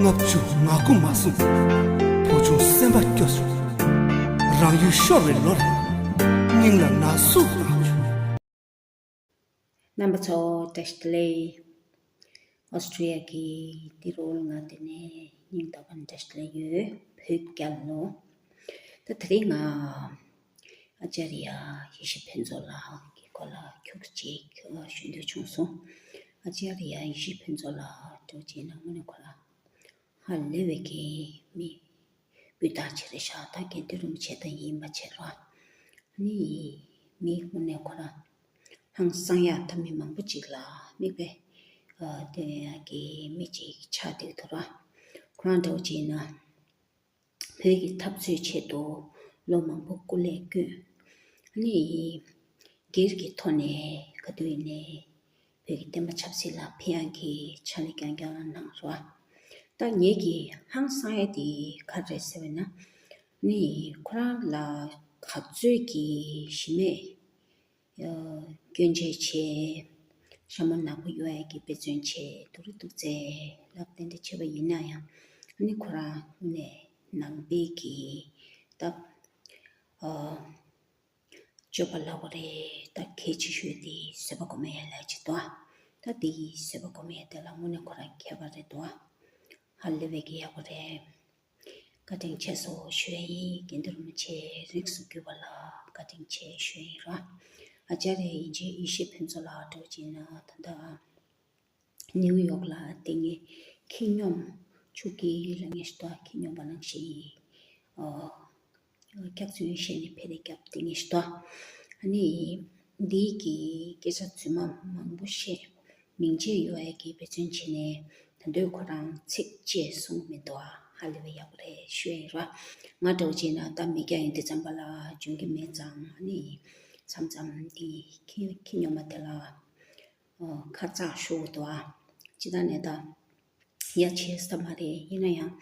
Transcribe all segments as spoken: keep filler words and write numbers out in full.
ལྔ་བཅུ་ང་དགུ་མ་སོང་། བུ་ཆུང་སེམས་པ་སྐྱོ་བྱུང་། རང་ཡུལ་ཤོར་བའི་ལོར། སྙིང་ལ་ན་ཟུག་ལངས་བྱུང་། རྣམ་པ་ཚོ་བཀྲ་ཤིས་བདེ་ལེགས། ཨོ་སི་ཀྲི་ཡ་གི་ཏི་རོལ་ང་དེ་ནས་སྙིང་ཐག་པ་ནས་བཀྲ་ཤིས་བདེ་ལེགས་ཡོད། བོད་རྒྱལ་ལོ། ད་དེ་རིང་ང་ཨ་ཅཱརྱ་ཡེ་ཤེས་ཕུན་ཚོགས་ལགས་ཀྱི་སྐོར་ལ་ཁྱུག་ཅིག་ཞུ་འདོད་བྱུང་སོང་། ཨ་ཅཱརྱ་ཡེ་ཤེས་ཕུན་ཚོགས་ལགས་འདྲ་བོ་ཅིག་ཡིན་ན་དངོས་གནས་ཁོ་རང་ཧ་ལས་པའི་གི་མི་སྤུས་དག་ཅིག་རེད་ཤག་ད་དགེ་འདུན་རིན་པོ་ཆེ་ད་ཡིན་པ་བྱས་རོགས། ནི་མི་དངོས་གནས་ཁོ་རང་ཧང་སང་ཡག་ད་མི་མང་པོ་ཅིག་ལ་མིག་དཔེ་ཨ་སྟོན་ཡག་གི་མི་ཅིག་ཆགས་བསྡད་འདུག་ར། ཁོ་རང་འདྲ་བོ་ཅིག་ཡིན་ན། བོད་ཀྱི་འཐབ་རྩོད་ཆེད་དུ་ལོ་མང་པོ་སྐུ་ལས་བསྐྱོན། ཨ་ནི་སྒེར་གྱི་ཐོག་ནས་ག་དུས་ཡིན་ནའི་བོད་ཀྱི་བསྟན་པ་ཆབ་སྲིད་ལ་ཕན་ཡག་གི་ཕྱག་ལས་རྐྱང་རྐྱང་གནང་རོགས། ད་ངེད་ཀྱི་ཧང་སང་ཡག་དེ་ག་རེ་རེད་ཟེར་བ་ན། ནི་ཁོ་རང་ལ་ག་ཚོད་ཀྱི་གཞི་མེད་སྐྱོན་བརྗོད་བྱས། ཤ་མོ་ནག་པོ་གཡོ་ཡག་གི་དཔེ་མཚོན་བྱས་སྡུག་རུ་སྡུག་ཚད་ལབ་དེ་འདྲ་བྱས་པ་ཡིན་ན་ཡང་། ཨ་ནི་ཁོ་རང་ནས་ནང་པའི་གི་ད་ཨ་སྤྱོད་པ་ལབ་དགོས་རེད། ད་གལ་ཆེ་ཤོས་དེ་བཟོད་པ་སྒོམ་ཡག་ལབ་ཅིག་འདུག་ད་དེ་བཟོད་པ་སྒོམ་ཡག་དེ་ལ་དངོས་གནས་ཁོ་རང་མཁས་པ་རེད་འདུག་ཧ་ལས་པའི་གི་ཡག་པོ་རེད། བཀའ་དྲིན་ཆེ་ཟེར་ཞུ་ཡག་ཡིན། དགེ་འདུན་རིན་པོ་ཆེ་རིགས་སུ་གྱུར་པ་ལ་བཀའ་དྲིན་ཆེ་ཞུ་ཡག་ཡིན་ར། ཨ་ཅཱརྱ་ཡེ་ཤེས་ཕུན་ཚོགས་ལགས་འདྲ་བོ་ཅིག་ཡིན་ན་ད་ལྟ་ནིའུ་ཡོག་ལ་བསྡད་མཁན་ཁྱི་སྨྱོན་ཆུ་སྐྱེས་ལབ་མཁན་ཞིག་འདུག་ཁྱི་སྨྱོན་པ་ནང་བཞིན་ཨ་སྐྱག་རྫུན་བཤད་ནས་ཕེ་རེ་རྒྱབ་བསྡད་མཁན་ཞིག་འདུག་ཨ་ནི་འདི་གི་སྐད་ཆ་རྫུན་མ་མང་པོ་བཤད། མིང་ཆད་གཡོ་ཡག་གི་འབད་བརྩོན་བྱས་ནས་ད་དུང་ཁོ་རང་ཚིག་གཅིག་གསུངས་མི་འདུག་ཧ་ལས་པའི་ཡག་པོ་རེད་ཞུ་ཡག་ཡིན་ར། ང་འདྲ་བོ་བྱས་ན་ད་མི་སྐྱ་ཡིན་དུས་ཙམ་པ་ལ་འཇོན་གྱི་མེད་ཙང་ཨ་ནི་མཚམས་མཚམས་འདི་ཁྱི་ཁྱི་སྨྱོན་པ་དེ་ལ་ཨོ་ཁ་ཙག་ཤོར་འདུག་ཨ། སྤྱིར་བཏང་ནས་ད་ཡ་བྱེད་ས་མ་རེད། ཡིན་ན་ཡང་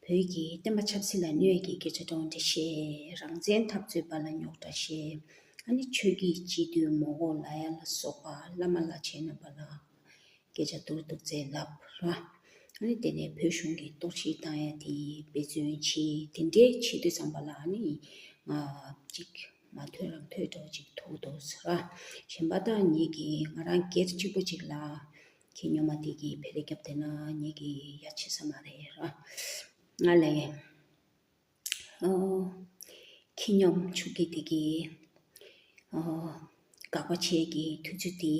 བོད་ཀྱི་བསྟན་པ་ཆབ་སྲིད་ལ་གནོད་ཀྱི་སྐད་ཆ་འདྲ་བོ་འདི་བཤད། རང་བཙན་འཐབ་རྩོད་པ་ལ་རྙོག་དྲ་བཤད། ཨ་ནི་ཆོས་བརྒྱུད་སྤྱི་འཐུས་མོ་གོ་ལ་ཡ་ལ་སོགས་པ་བླ་མ་བླ་ཆེན་རྣམ་པ་ལ་སྐད་ཆ་སྡུག་སྡུག་ཚད་ལབ་ར། ཨ་ནི་དེ་ནས་བོད་གཞུང་གིས་གཏོར་བཤིག་བཏང་ཡ་དེ་འབད་བརྩོན་བྱེད། དེ་འདྲའི་བྱེད་དུས་ཙམ་པ་ལ་ཨ་ནི་ང་གཅིག་མ་ཐོས་རང་ཐོས་འདྲ་བོ་ཅིག་ཐུག་འདུག་ཟེར་ར། གཞན་པ་ད་ངེད་ཀྱིས་ང་རང་སྒེར་གཅིག་པོ་ཅིག་ལ་ཁྱི་སྨྱོན་མ་དེ་གིས་ཕེ་རེ་རྒྱབ་བསྡད་ན་ངེད་ཀྱིས་ཡ་བྱེད་ས་མ་རེད་ར། ང་ལས་ཨོ་ཁྱི་སྨྱོན་ཆུ་སྐྱེས་དེ་གིས་ཨོ་དགག་པ་བྱེད་ཀྱི་དུས་ཚོད་དེ་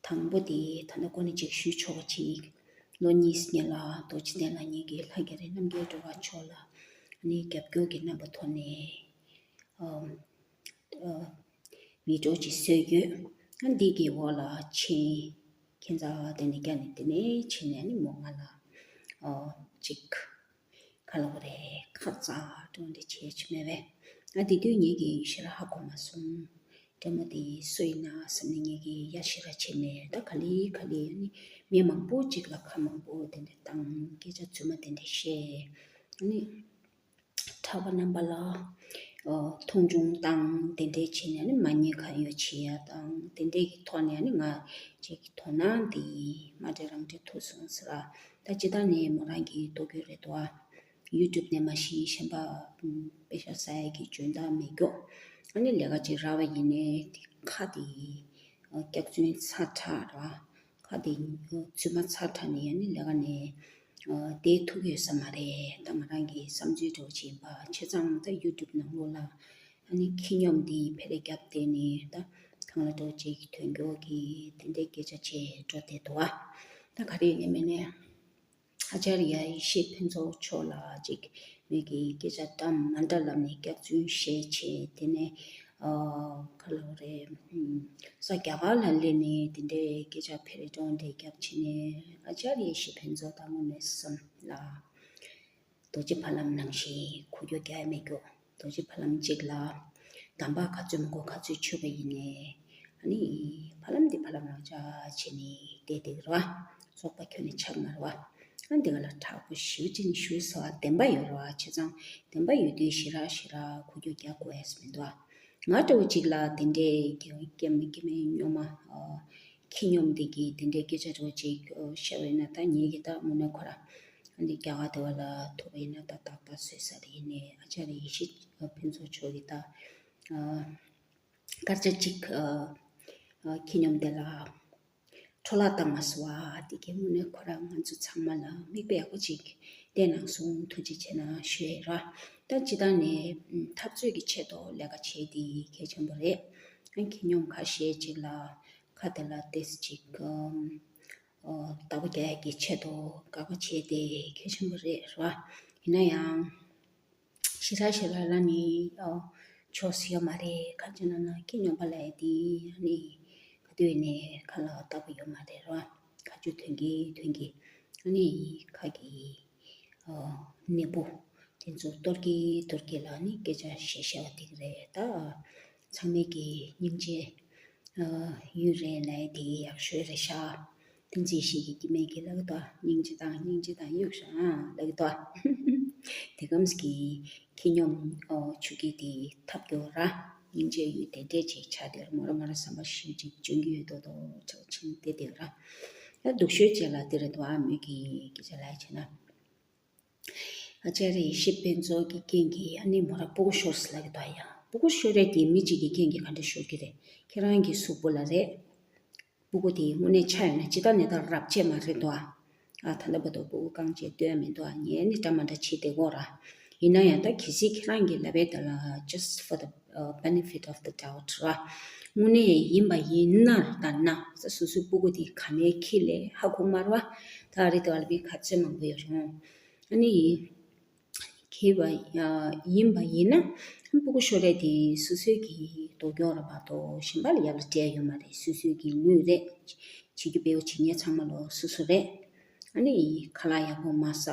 དང་པོ་དེ་ད་ལྟ་ཁོ་ནས་ཅིག་ཞུས་ཆོག་པ་ཅིག་ལོ་གཉིས་སྔོན་ལ་རྡོ་རྗེ་གདན་ལ་ངེད་ཀྱི་ལྷ་རྒྱ་རི་རྣམ་རྒྱལ་སྒྲོལ་དཀར་མཆོག་ལ་ཨ་ནི་རྒྱབ་སྐྱོར་གྱི་རྣམ་པ་ཐོག་ནས་ཨོ་ཨོ་བི་ཌི་ཡོ་ཅིག་བཟོས་ཡོད། ཨ་འདི་གི་འོག་ལ་ཕྱིན། ཁྱེད་ཚོ་དེ་ནས་བསྐྱལ་ནས་དེ་ནས་ཕྱིན་ནས་ཨ་ནི་མོ་ང་ལ་ཨོ་ཅིག་ག་ལབ་དགོས་རེད། ཁ་ཙག་འདྲ་བོ་འདི་བྱེད་ཀྱི་མེད་པས། ཨ་དེ་དུས་ངེད་ཀྱིས་ཞེ་དྲག་ཧ་གོ་མ་སོང་། ལྟད་མོ་དེ་སུ་ཡིན་ན་བསམ་ནས་ངེད་ཀྱིས་ཡ་ཞེ་དྲག་བྱས་མེད། ད་ག་ལེ་ག་ལེ་ཨ་ནི་མི་མང་པོ་ཅིག་ལ་ཁ་མང་པོ་དེ་འདྲ་བཏང་། སྐད་ཆ་རྫུན་མ་དེ་འདྲ་བཤད། ཨ་ནི་གྲྭ་པ་རྣམ་པ་ལ་ཨོ་མཐོང་ཆུང་བཏང་། དེ་འདྲས་བྱས་ནས་ནི་མ་ཉེས་ཁ་གཡོགས་བྱེད་ཡ་དང་དེ་འདྲས་ཀྱི་ཐོག་ནས་ནི་ང་ཅིག་དོ་སྣང་འདི་མ་འདྲ་རང་འདྲ་ཐུག་སོང་ཟེར་ར། ད་ཅི་ད་ནི་མོ་རང་གི་ལྟོ་གོས་རེད་དོ། ཡུ་ཊུབ་ནས་མ་གཞི་གཞན་པ་པེ་ཤ་ཟ་ཡ་གི་འཇོན་ཐང་མེད་ཀྱོག་ཨ་ནི་ལས་ཀ་ཅིག་རག་པ་ཡིན་ནའི་དེ་ཁ་དེ་སྐྱག་རྫུན་ཚ་དྲགས་ར། ཁ་དེ་རྫུན་མ་ཚ་དྲགས་ནས་ཡང་ནི་ལས་ཀ་ནས་ཨ་བསྡད་ཐུབ་ཡོད་ས་མ་རེད། ད་ང་རང་གི་བསམ་ཚུལ་འདྲ་བོ་ཅིག་ཡིན་པ། བྱས་ཙང་ད་ཡུ་ཊུབ་ནང་ལོགས་ལ་ཨ་ནི་ཁྱི་སྨྱོན་འདི་ཕེ་རེ་རྒྱབ་བསྡད་ནས་ད་གང་ལ་འདྲ་བོ་ཅིག་གི་དོན་འཁྱོལ་གྱི་དེ་འདྲའི་སྐད་ཆ་བྱས་འགྲོ་བསྡད་འདུག་ཨ། ད་ག་རེ་ཡིན་ནའི་མིན་ནའི་ཨ་ཅར་ཡ་ཡེ་ཤེས་ཕུན་ཚོགས་མཆོག་ལ་ཅིག་མི་གི་སྐད་ཆ་འདྲ་མ་འདྲ་ལབ་ནས་སྐྱག་རྫུན་བཤད་བྱས། དེ་ནས་ཨ་ག་ལབ་དགོས་རེད། ས་རྒྱ་གར་ལ་སླེབས་ནས་དེ་འདྲའི་སྐད་ཆ་ཕེ་རེ་འདྲ་བོ་འདི་རྒྱབ་བྱས་ནས་ཨ་ཅར་ཡེ་ཤེས་ཕུན་ཚོགས་ད་དངོས་གནས་སེམས་ལ་རྡོ་རྗེ་ཕ་ལམ་ནང་བཞིན་ཁུ་རྒྱོ་རྒྱག་ཡ་མེད་ཀྱོག་རྡོ་རྗེ་ཕ་ལམ་གཅིག་ལ་གདམས་པ་ག་ཚོད་མང་པོ་ག་ཚོད་མཆོད་པ་ཡིན་ནའི་ཨ་ནི་ཕ་ལམ་འདི་ཕ་ལམ་རང་ཅག་བྱས་ནས་བསྡད་བསྡད་རེད་བ། སོག་པ་ཁྱོན་ནས་ཆགས་མ་རེད་བ། ཨ་འདི་ག་ལ་དྲག་པོ་ཞེ་པོ་ཅིག་ནས་ཞུ་ཟེར་བ་བདེན་པ་ཡོད་རེད་བ། བྱས་ཙང་བདེན་པ་ཡོད་དུས་ཞེ་དྲག་ཞེ་དྲག་ཁུ་རྒྱོ་རྒྱག་དགོས་ཡས་མི་འདུག་བ། ང་འདྲ་བོ་ཅིག་ལ་དེ་འདྲའི་སྐྱེ་སྐྱེ་མི་སྐྱེ་མི་སྨྱོན་མ་ཨ་ཁྱི་སྨྱོན་འདི་གི་དེ་འདྲའི་སྐད་ཆ་འདྲ་བོ་ཅིག་བཤད་པ་ཡིན་ན་ད་ངེད་ཀྱི་ད་དངོས་གནས་ཁོ་ར་ ཨ་ནི་རྒྱ་གར་དེ་བ་ལ་ཐུག་པ་ཡིན་ན་ད་ཏག་ཏག་བཟོས་ས་རེད། ཡིན་ནའི་ཨ་ཅར་ཡེ་ཤེས་ཕུན་ཚོགས་མཆོག་གིས་ད་སྐར་ཆ་གཅིག་ཁྱི་སྨྱོན་དེ་ལ་འཕྲོ་བརླག་བཏང་མ་སོང་བ། དེ་གའི་དངོས་གནས་ཁོ་རང་ང་ཚོ་ཚང་མ་ལ་མིག་དཔེ་ཡག་པོ་ཅིག་བསྟན་གནང་སོང་། ཐུགས་རྗེ་ཆེ་གནང་ཞུ་ཡས་ར། ད་སྤྱིར་བཏང་ནས་འཐབ་རྩོད་ཀྱི་ཆེད་དུ་ལས་ཀ་བྱེད་དེ་གལ་ཆེན་པོ་རེད། ཁྱི་སྨྱོན་ཁ་ཤས་ཅིག་ལ་ཁ་དེ་ལ་ཏོག་ཙམ་ཅིག་བདག་པོ་རྒྱག་ཡག་གི་ཆེད་དུ་དགག་པ་བྱས་ཏེ་གལ་ཆེན་པོ་རེད་ར། ཡིན་ན་ཡང་ཞེ་དྲག་ཞེ་དྲག་ལབ་ནི་ཆོག་ས་ཡོད་མ་རེད། ག་རེ་ཟེར་ན་ཁྱི་སྨྱོན་པ་ལབ་ཡག་དེ་ཨ་ནི་ག་དུས་ནས་ཁ་ལ་བཏགས་པ་ཡོད་མ་རེད་ར། ཁ་རྒྱུན་ཐོན་གྱི་ཐོན་གྱི་ཨ་ནི་ཁ་གི་ནད་འབུ་དེ་ཚོ་གཏོར་གྱི་གཏོར་གྱི་ལ་ནི་སྐད་ཆ་བཤད་བཤད་པ་དེ་ག་རེད། ད་ཚང་མས་ཀྱི་སྙིང་རྗེ་ཡོད་རེད་ལབ་ཡག་དེ་ཡག་ཤོས་རེད་ཤག་བསྟན་འཛིན་ཞིག་གིས་སྐྱེ་དམན་གྱི་ལག་ཏུ་སྙིང་རྗེ་དང་སྙིང་རྗེ་དང་གཡུག་ཤག་ཨང་ལག་ཏུ། དེ་གམ་གྱི་ཁྱི་སྨྱོན་ཆུ་སྐྱེས་དེ་ཐབས་སྐྱོ་ར། སྙིང་རྗེ་ཡོད་དེ་འདྲས་ཅིག་ཆགས་དེར་མོ་ར་མོ་ར་བསམ་པ་ཞིག་ཅིག་བྱུང་གི་ཡོད་དོ་དོ་ཆགས་ཆིང་དེ་དེ་ར། ཡ་སྡུག་ཤོས་བཅས་ལ་དེ་རེད་དོ། ཨ་མོས་ཀྱི་སྐད་ཆ་ལ་བྱས་ན། ཨ་ཅར་ཡེ་ཤེས་ཕུན་ཚོགས་ཀྱི་རྐྱེན་གྱིས་ཨ་ནི་མོ་ར་སྤུ་གུ་ཤོར་སོང་ལབ་ཀྱི་འདུག་ཡ། སྤུ་གུ་ཤོར་ཡས་དེ་མི་གཅིག་གི་རྐྱེན་གྱིས་ག་འདྲ་ཤོར་གྱི་རེད། ཁྱེད་རང་གི་གཟུགས་པོ་ལ་རེད། སྤུ་གུ་དེ་དངོས་གནས་ཆགས་ཡོད་ན་ཅི་ལྟར་ནས་ད་རབས་ཆད་མ་རེད་འདུག་ཨ། ཨ་ད་ལྟ་བར་དུ་སྤུ་གུ་རྐང་རྗེས་སྟོན་མི་འདུག་ཨ། ངས་ནི་འདྲ་མ་འདྲ་བྱེད་བསྡད་ཀྱི་ཡོད་ར། ཡིན་ན་ཡང་ད་གལ་སྲིད་ཁྱེད་རང་གི་ལབ་པའི་དེ་ལ་just for the uh, benefit of the doubt ར། དངོས་གནས་ཡིན་པ་ཡིན་ན་ད་ན་ས་སོ་སོའི་སྤུ་གུ་དེ་ག་ནས་ཁྱི་ལས་ཧ་གོ་མ་རེད་བ། ད་རེད་དེ་བ་ལ་བི་ག་ཚོད་མང་པོ་ཡོད་རུང་། ཨ་ནི་ཁྱི་བ་ཡིན་པ་ཡིན་ན་སྤུ་གུ་ཤོར་རས་དེ་སོ་སོའི་གི་སྡུག་གྱོང་རེད་མ་གཏོགས་གཞན་པ་ལ་ཡབ་ལ་སྤྲད་ཡོད་མ་རེད། སོ་སོའི་གི་ལུས་རེད། བྱེད་རྒྱུ་འབེལ་བ་བྱེད་མཁན་ཚང་མ་ལོ་སོ་སོ་རེད། ཨ་ནི་ཁ་ལག་ཡག་པོ་མ་ཟ་